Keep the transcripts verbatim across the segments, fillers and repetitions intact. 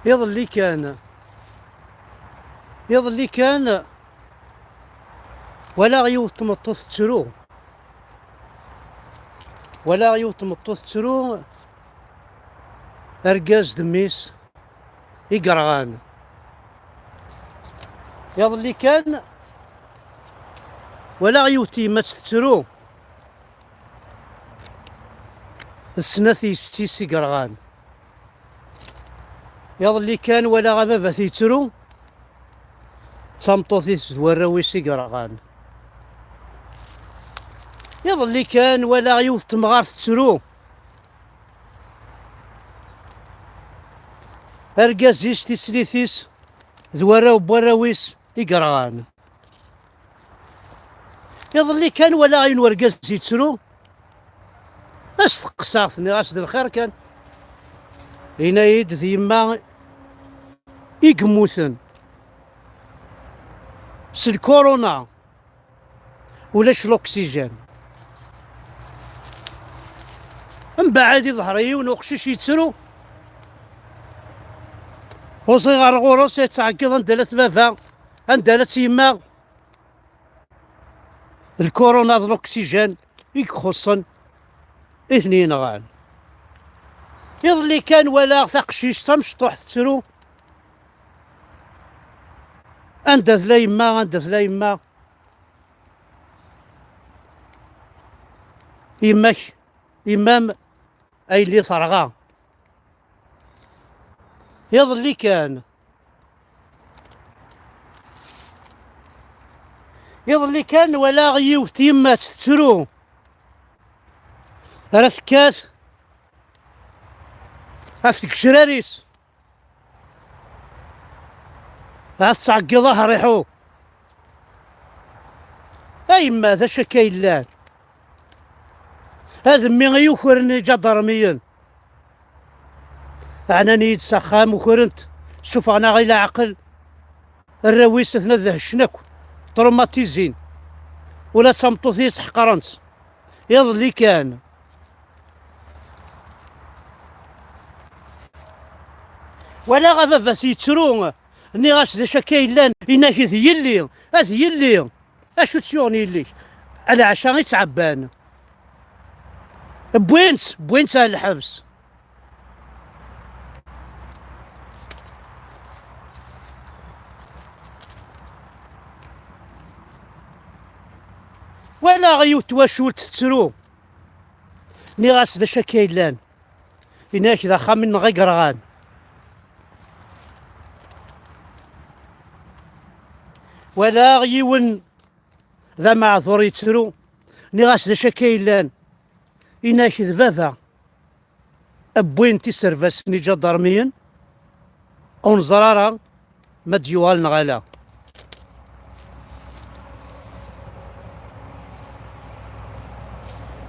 Iḍelli kan, iḍelli kan, walaɣ yiwet tmeṭṭut tettru. Walaɣ yiwet tmeṭṭut tettru, argaz d mmi-s i yerɣan. Iḍelli kan, walaɣ yiwet tyemmat tettru, d snat yessi-s i yerɣan. Iḍelli kan walaɣ ababat yettru, d tameṭṭut-is d warraw-is i yerɣan. Iḍelli kan walaɣ yiwet temɣart tettru, argaz-is, tislit-is d warraw n warraw-is i yerɣan. Iḍelli kan walaɣ yiwen wergaz yettru, as-steqsaɣ-t, nniɣ-as d lxir kan. Yenna-yi-d d yemma i yemmuten s lkuruna, ulac l'oxygène. Mbeɛd iḍher-iyi yiwen uqcic yettru, uẓiɣ ar ɣur-s yettɛeggiḍ anda llat baba, anda llat yemma. D lkuruna d l'oxygène i ixuṣṣen, i ten-yenɣan. Iḍelli kan walaɣ taqcict tamecṭuḥt tettru. Anda tella yemma, anda tella yemma? Yemma-k, yemma-m a yelli terɣa. Iḍelli kan, iḍelli kan walaɣ yiwet yemma tettru, ara tekkat ɣef tgecrar-is, ad tettɛeggiḍ ahriḥu. A yemma, d acu akka yellan? Ad mmi i yukren iǧadarmiyen. Ɛnan-iyi-d s axxam, ukren-t, ssufɣen-aɣ i leɛqel. Arraw-is atna dehcen akk, traumatisés. Ula d tameṭṭut-is ḥeqren-tt. Iḍelli kan, walaɣ ababat yettru, nniɣ-as d acu akka yellan, inak d yelli, ad yelli. Acu tt-yuɣen yelli-k? A leɛca i ttɛebban. Wwin-tt, wwin-tt ar lḥebs. Walaɣ yiwet twacult tettru. Nniɣ-as d acu akka yellan. Yenna-ak d axxam-nneɣ i yerɣan. Walaɣ yiwen d ameɛtur yettru. Nniɣ-as d acu akka yellan. Yenna-ak d baba. Wwin-t iserbasen iǧadarmiyen, ur neẓri ara ma d-yuɣal neɣ ala.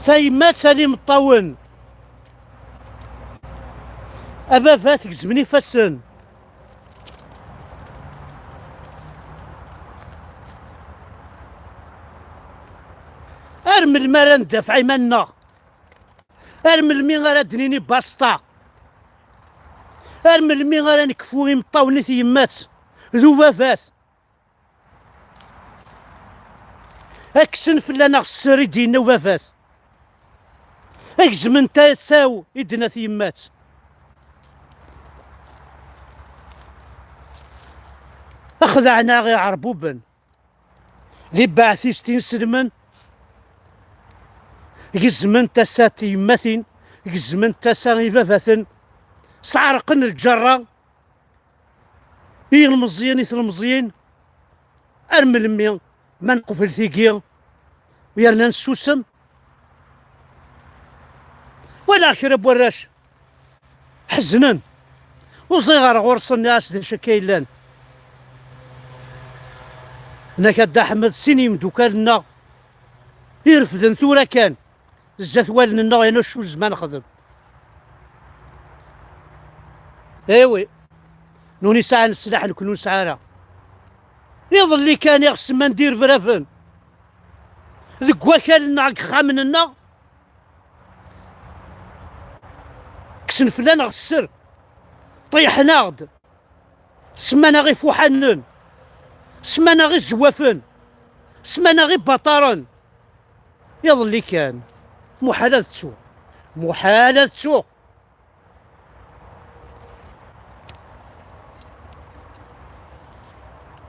Tayemmat ala imeṭṭawen, ababat gezmen ifassen. Ar melmi ara ndafeɛ iman-nneɣ? Ar melmi ara d-nini basta? Ar melmi ara nekfu imeṭṭawen i tyemmat d ubabat? Ad kksen fell-aneɣ sser, i d-yenna ubabat. Ad gezmen tasa-w, i d-tenna tyemmat. Xedɛen-aɣ iɛerbuben. Di Baɛtist inselmen gezmen tasa n tyemmatin, gezmen tasa i babaten, sɛerqen lǧerra i yilmeẓyen, i tlemẓyin. Ar melmi ma neqbel tigi yerna nessusem? Walaɣ kra n warrac ḥeznen. Uẓiɣ ɣer ɣur-sen, nniɣ-as d acu akka yellan. Nna-k a Dda Ḥmed, sin yimdukal-nneɣ i refden tura kan zdat wallen-nneɣ, yerna acu nezmer ad nexdem? Ewi, nuni sɛan sslaḥ, nekkni ur nesɛi ara. Iḍelli kan iɣ semman d irebraben deg wakal-nneɣ, deg yexxamen-nneɣ, kksen fell-aneɣ sser, ṭeyyḥen-aɣ-d. Semman-aɣ ifuḥanen, semman-aɣ izwafen, semman-aɣ ibaṭaren. Iḍelli kan, muḥal ad ttuɣ, muḥal ad ttuɣ.